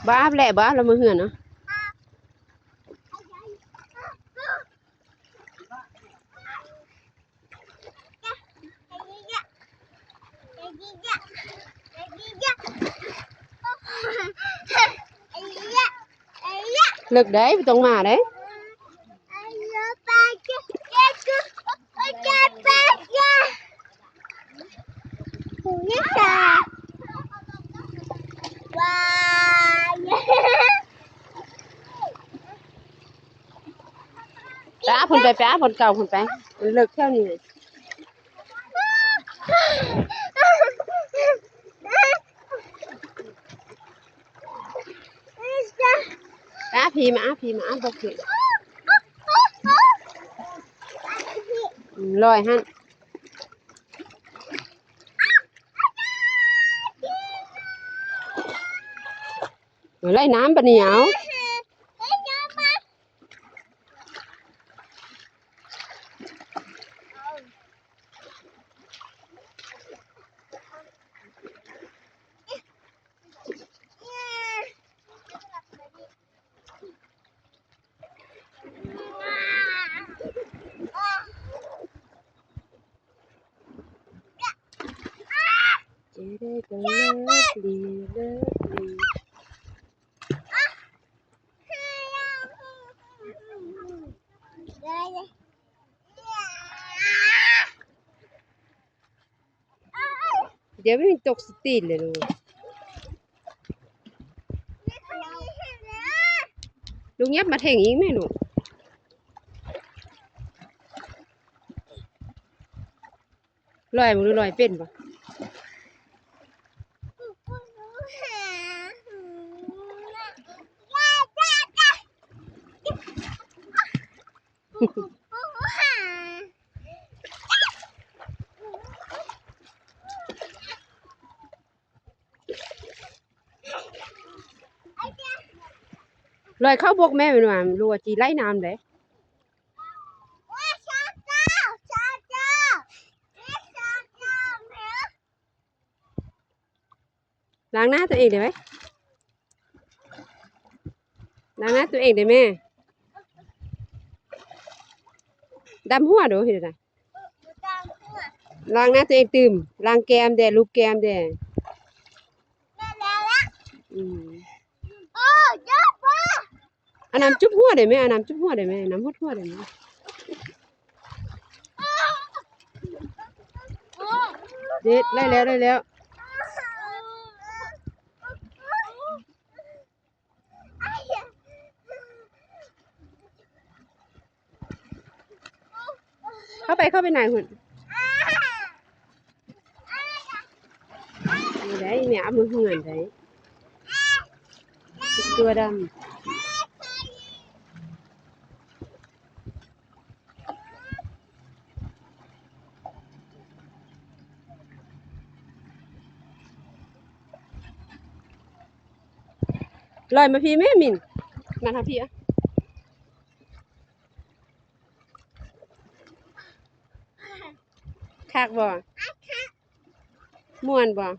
ບໍ່ອາບແຫຼະ ບໍ່ອາບແລ້ວ ມື້ເຮືອນເນາະ. ເລິກໄດ໋ ບໍ່ຕ້ອງມາໄດ໋. ໄປອາບພຸ້ນໄປ ໄປອາບບ່ອນເກົ່າພຸ້ນໄປ ມັນເລິກແຖວນີ້. ອາ ພີມາ ອາ ພີມາ ອາ ບໍ່ເກັ່ງ ອືມ ລອຍຫັ້ນ. ເອີ ໄລ່ນ້ຳບາດນີ້ ເອົາ. ດຽວມັນຕົກສະຕີນເລີຍລູກ. ລູກຫຍັບມາເຖິງອີກແມ່ລູກ. ລອຍ ເບິ່ງດູ ລອຍເປັນບໍ່? ລອຍເຂົ້າບົກແມ່ ແມ່ນວ່າ ຫຼືວ່າຊິໄລ່ນ້ຳເດ້. ລ້າງໜ້າຕົວເອງໄດ້ໄໝ? ລ້າງໜ້າຕົວເອງໄດ້ແມ່. ດຳຫົວດູ ເຮັດໃດ? ລ້າງໜ້າຕົວເອງຕື່ມ, ລ້າງແກ້ມແດ່, ລູບແກ້ມແດ່. ອືມ. ເອົານ້ຳຈຸບຫົວໄດ້ແມ່, ເອົານ້ຳຈຸບຫົວໄດ້ແມ່, ນ້ຳຫົດຫົວໄດ້ແມ່. ເດັດ, ໄດ້ແລ້ວ, ໄດ້ແລ້ວ. ເຂົ້າໄປ, ເຂົ້າໄປໃນພຸ້ນ. ນີ້ໄດ໋ ແມ່ເອົາມາເຮືອນໄດ໋ ຕົວດຳ. ລອຍມາພີ້ແມ່ມິນ, ມາທາງພີ້ອະ. ຄັກບໍ່? ມ່ວນບໍ່?